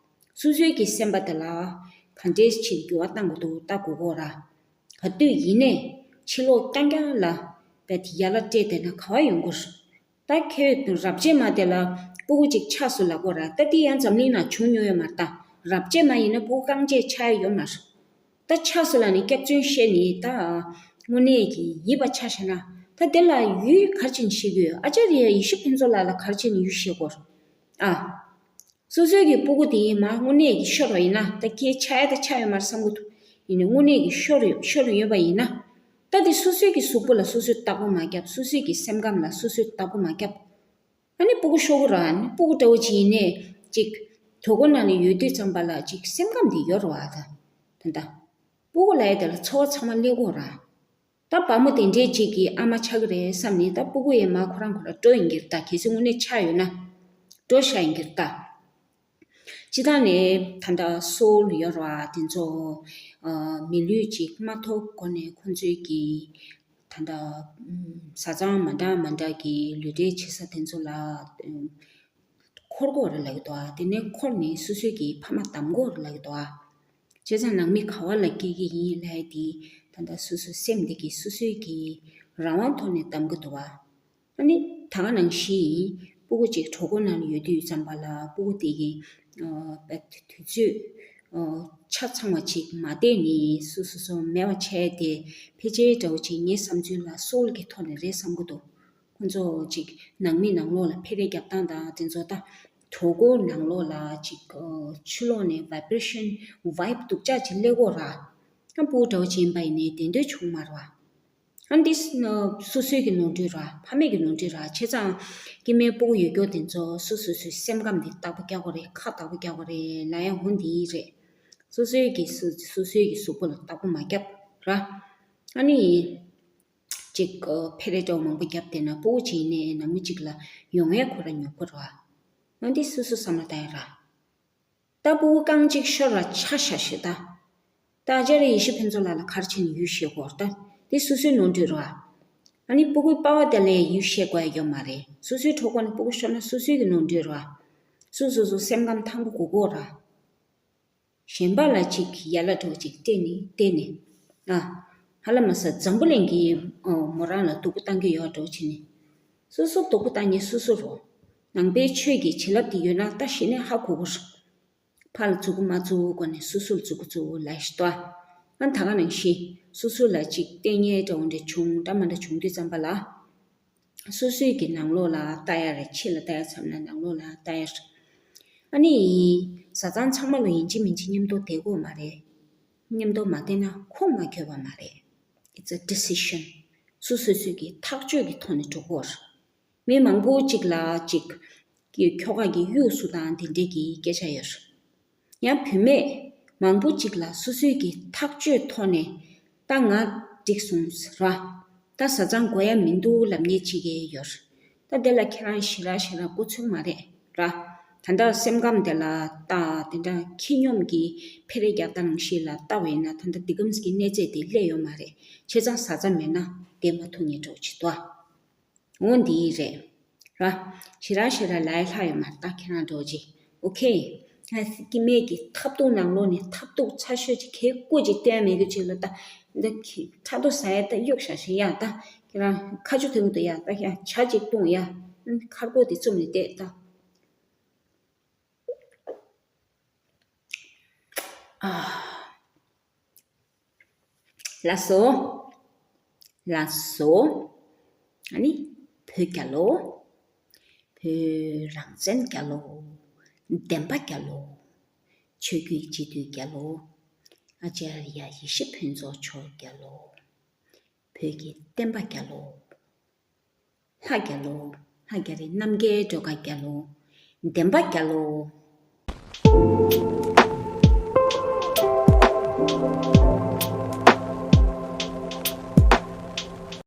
སོ་སོའི་གི་སེམས་པ་དེ་ལ་ག་འདྲས་ཕྱིར་འགྱུར་བ་གཏང་དགོས་འདུག་ལྟ་དགོས་གོ་ར། ག་དུས་ཡིན་ནས་ཕྱི་ལོགས་རྐྱང་རྐྱང་ལ་བས་ཡ་ལ་སྤྲད་བསྡད་ན་ག་བ་ཡོང་གོ་ར། ད་ཁྱོད་རབ་བྱེད་མ་དེ་ལ་སྤུ་གུ་ཅིག་ཆགས་སོང་ལབ་གོ་ར། ད་དེ་ཡང་འཛམ་གླིང་ནང་བྱུང་མྱོང་ཡོད་མ་རེད། ད་རབ་བྱེད་མ་ཡིན་ན་སྤུ་གུ་རྐང་རྗེས་ཆགས་ཡ་ཡོད་མ་རེད། ད་ཆགས་སོང་ལབ་ནས་སྐྱག་རྫུན་བཤད་ནས་ད་དངོས་གནས་ཀྱི་ཡིད་པ་ཆགས་ཤག་ན། ད་དེ་ལ་ཡུས་ག་རེ་བྱས་ནས་བཤད་དགོས། ཨ་ཅཱརྱ་ཡེ་ཤེས་ཕུན་ཚོགས་ལགས་ལ་ག་རེ་བྱས་ནས་ཡུས་བཤད་དགོས་ར། ཨ། སོ་སོའི་གི་སྤུ་གུ་དེ་མར་དངོས་གནས་ཀྱི་ཤོར་བ་ཡིན་ན། ད་སྐྱེས་ཆགས་ཡ་ད་ཆགས་ཡོད་མ་རེད་བསམ་གི་འདུག་ཡིན་ནའི་དངོས་གནས་ཀྱི་ཤོར་ཡོད་ཤོར་ཡོད་པ་ཡིན་ན། ད་དེ་སོ་སོའི་གི་གཟུགས་པོ་ལ་སོ་སོས་བདག་པོ་མ་བརྒྱབ། སོ་སོའི་གི་སེམས་ཁམས་ལ་སོ་སོས་བདག་པོ་མ་བརྒྱབ། ཨ་ནི་སྤུ་གུ་ཤོར་གི་ར། ཨ་ནི་སྤུ་གུ་འདྲ་བོ་ཅིག་ཡིན་ནའི་ཅིག་གྲོད་ཁོག་ནང་ནས་ཡོད་དུས་ཙམ་པ་ལ་ཅིག་སེམས་ཁམས་དེ་ཡོད་རེད་བ། ད་ད་ལྟ་སྤུ་གུ་ལབ་ཡ་དེ་ལ་ཚོར་བ་ཚང་མ་སླེབས་གི་ར། ད་བུ་མོ་དེ་འདྲས་ཅིག་གི་ཨ་མ་ཆགས་ཀྱི་རེད་བསམ་ནས། ད་སྤུ་གུ་ཡི་མ་ཁོ་རང་ཁོ་རང་འགྲོ་ཡིན་གྱི་རེད། ད་གལ་སྲིད་དངོས་གནས་ཆགས་ཡོད་ན་འགྲོ་ཤག་ཡིན་གྱི་རེད་ད། སྤྱིར་བཏང་ནས་ད་ལྟ་སོའུལ་ཡོད་རེད་བ། དེ་ཚོ་ཨ་མི་ལུས་ཅིག་མ་ཐོབ་གོང་ནས་ཁོང་ཚོས་ཀྱི་ད་ལྟ་བཟའ་ཚང་མ་འདྲ་མ་འདྲ་གི་ལུས་འབྲེལ་བྱེད་ས་དེ་ཚོ་ལ་འཁོར་གྱི་ཡོད་རེད་ལབ་ཀྱི་འདུག་ཨ། དེ་ནས་འཁོར་ནས་སོ་སོའི་གི་ཕ་མ་བདམས་ཀྱི་ཡོད་རེད་ལབ་ཀྱི་འདུག་ཨ། བྱས་ཙང་ནང་མི་ག་བ་ལ་སྐྱེ་གི་ཡིན་ལབ་ཡ་དེ་ད་ལྟ་སོ་སོའི་སེམས་དེ་གིས་སོ་སོའི་གི་རང་དབང་ཐོག་ནས་བདམས་ཀྱི་འདུག་བ། ཨ་ནི་ད་ག་ནང་བཞིན་ཡིན། སྤུ་གུ་གཅིག་གྲོད་ཁོག་ནང་ལ་ཡོད་དུས་ཙམ་པ་ལ་སྤུ་གུ་དེ་གི་ཨ་དུས་ཚོད་ཨ་ཆ་ཚང་བ་ཅིག་མ་བསྡད་ནས་སོ་སོ་སོ་མེད་པ་བྱས་ཏེ། ཕལ་ཆེར་འདྲ་བོ་ཅིག་ངའི་བསམ་ཚུལ་ལ་སོའུལ་གྱི་ཐོག་ནས་རེད་བསམ་གྱི་འདུག་ཁོང་ཚོ་ཅིག་ནང་མི་ནང་ལོགས་ལ་འཕེལ་རེས་རྒྱབ་སྟངས་དང་དེ་ཚོ། ད་གྲོད་ཁོག་ནང་ལོགས་ལ་ཅིག་ཨ་ཕྱི་ལོགས་ནས་བའི་བྷི་རེ་ཤན་ཝའིབ་སྡུག་ཅག་ཅིག་སླེབས་ཀྱི་ཡོད་རེད་བ། ཨ་སྤུ་གུ་འདྲ་བོ་ཅིག་ཡིན་པ་ཡིན་ནའི་དེ་འདྲ་བྱུང་མ་རེད་བ། ཨ་འདི་ཨ་སོ་སོའི་གི་ནོར་འཁྲུལ་རེད་བ། ཕ་མེས་ཀྱི་ནོར་འཁྲུལ་རེད་བ། བྱས་ཙང་སྐྱེ་དམན་སྤུ་གུ་ཡོད་རྒྱུ་དེ་ཚོ་སོ་སོ་སོའི་སེམས་ཁམས་དེ་བདག་པོ་རྒྱག་དགོས་རེད། ཁ་བདག་པོ་རྒྱག་དགོས་རེད་ལབ་ཡ་འོ་འདི་རེད། སོ་སོའི་གི་སོ་སོ་སོའི་གི་གཟུགས་པོ་ལ་བདག་པོ་མ་བརྒྱབ་ར། ཨ་ནི་ཅིག་ཨ་འཕེལ་རེས་འདྲ་བོ་མང་པོ་བརྒྱབ་བསྡད་ན་སྤུ་གུ་ཅིག་ཡིན་ནའི་ནང་མི་གཅིག་ལ་ཡོང་ཡས་ཁོ་རང་ཉོབ་ཀྱི་རེད་བ། ཨ་འདི་སོ་སོ་བསམ་བློ་བཏང་ཡ་ར། ད་སྤུ་གུ་རྐང་གཅིག་ཤོར་བ་ཆ་བཞག་ཤིག་ད། ད་ཨ་ཅཱརྱ་ཡེ་ཤེས་ཕུན་ཚོགས་ལགས་ལ་ག་རེ་བྱས་ནས་ཡུས་བཤད་དགོས་རེད། ད་དེ་སོ་སོའི་ནོར་འཁྲུལ་རེད་བ། ཨ་ནི་སྤུ་གུའི་པ་ཕ་དེ་ལ་ཡུས་བཤད་དགོས་ཡ་ཡོད་མ་རེད། སོ་སོའི་གྲོད་ཁོག་ནས་སྤུ་གུ་ཤོར་ན་སོ་སོའི་གི་ནོར་འཁྲུལ་རེད་བ། སོ་སོ་སོ་སེམས་ཁམས་ཐང་པོ་དགོས་ཀྱི་ཡོད་རེད། གཞན་པ་ལ་ཅིག་ཡ་ལ་འགྲོ་ཅིག་སྤྲད་ནས་བལྟས་ནས། ཨ། ཧ་ལམ་ས་འཛམ་བུ་གླིང་གི་ཨ་མོ་རང་ལ་སྡུག་པོ་བཏང་གི་ཡོད་འགྲོ་བྱས་ནས། སོ་སོ་སྡུག་པོ་བཏང་མཁན་སོ་སོ་རེད། ནང་པའི་ཆོས་ཀྱི་བྱིན་རླབས་དེ་ཡོད་ན་ད་གཞི་ནས་ཧ་གོ་གི་རེད། ཕར་ལ་འཛུགས་ཀྱི་མ་འཛུགས་སྒོ་ནས་སོ་སོ་ལ་འཛུགས་ཀྱི་འཛུགས་ལབ་ཤི་ཏོ། ཨ་ད་ག་ནང་བཞིན་སོ་སོ་ལ་ཅིག་བལྟས་ཉེས་འདྲ་བོ་འདྲ་བྱུང་འདྲ་མ་འདྲ་བྱུང་དུས་ཙམ་པ་ལ། སོ་སོའི་གི་ནང་ལོགས་ལ་ལྟ་ཡ་རེད། ཕྱི་ལ་ལྟ་ཡ་མཚམས་ན་ནང་ལོགས་ལ་ལྟ་ཡ་རེད། ཨ་ནི་བཟའ་ཚང་ཚང་མ་ལོ་ཡིན་གཅིག་མིན་གཅིག་མཉམ་དུ་བསྡད་དགོས་མ་རེད། མཉམ་དུ་མ་བསྡད་ན་ཁུངས་མ་འཁྱོལ་བ་མ་རེད། It's a decision. སོ་སོ་སོས་ཀྱི་ཐག་གཅོད་ཀྱི་ཐོག་ནས་འགྲོ་དགོས་རེད། མི་མང་པོ་ཅིག་ལ་ཅིག་གི་ཁྱོ་ག་གི་གཡུགས་སུ་དང་དེ་འདྲས་ཀྱི་སྐད་ཆ་ཡོད་རེད། ཡང་བུད་མེད་མང་པོ་ཅིག་ལ་སོ་སོའི་གི་ཐག་གཅོད་ཐོག་ནས་ད་ང་འགྲིག་སོང་ཟེར་བ། ད་བཟའ་ཚང་དགོས་ཡ་མི་འདུག་ལབ་མཁན་ཅིག་ཡང་ཡོད་རེད། ད་དེ་ལ་ཁྱེད་རང་ཞེ་དྲག་ཞེ་དྲག་མགོ་ཚོད་མ་རེད་ར། ད་ལྟ་སེམས་ཁམས་དེ་ལ་ལྟ། དེ་འདྲ་ཁྱི་སྙོམས་ཀྱི་འཕེལ་རེས་རྒྱག་སྟངས་ཤིག་ལ་ལྟ་བས་ན་ད་ལྟ་འདི་གམ་གྱི་གནས་ཚད་དེ་སླེབས་ཡོད་མ་རེད། བྱས་ཙང་བཟའ་ཚང་མེད་ན་བསྡད་མ་ཐུབ་མཁན་འདྲ་བོ་ཅིག་འདུག་ཨ། འོ་འདི་རེད། ར། ཞེ་དྲག་ཞེ་དྲག་ལབ་ཡ་ལྷག་ཡོད་མ་རེད། ད་ཁྱེད་རང་འདྲ་བོ་ཅིག་ཨོ་ཁེ། ང་སྐྱེ་དམན་གྱི་ཐབས་སྡུག་ནང་ལོགས་ནས་ཐབས་སྡུག་ཚ་ཤོས་ཅིག་གད་སྐུད་ཅིག་བསྟན་མེད་གི་ཅིག་ལ་ད། འདི་ཁྱི་ཕྲག་དོག་ཟ་ཡ་ད་གཡུག་བཞག་ཤིག་ཡ་ད། ཁྱེད་རང་ཁ་ཆུ་དུང་དུ་ཡ་ད་ཡ་ཇ་ཅིག་བཏུང་ཡ། ཨ་ཁར་གོ་དེ་བཙུམ་ནས་བསྡད་ད། ཨ། ལགས་སོ། ལགས་སོ། ཨ་ནི། བོད་རྒྱལ་ལོ། བོད་རང་བཙན་རྒྱལ་ལོ། བདེན་པ་རྒྱལ་ལོ། ཆོས་བརྒྱུད་སྤྱི་འཐུས་རྒྱལ་ལོ། ཨ་ཅཱརྱ་ཡེ་ཤེས་ཕུན་ཚོགས་མཆོག་རྒྱལ་ལོ། བོད་ཀྱི་བསྟན་པ་རྒྱལ་ལོ། ལྷ་རྒྱལ་ལོ། ལྷ་རྒྱལ་རི་རྣམ་རྒྱལ་སྒྲོལ་དཀར་རྒྱལ་ལོ། བདེན་པ་རྒྱལ་ལོ།